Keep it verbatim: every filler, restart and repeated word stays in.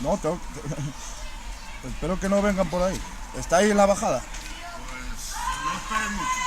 No, te- espero que no vengan por ahí. ¿Está ahí en la bajada? Pues no esperes mucho.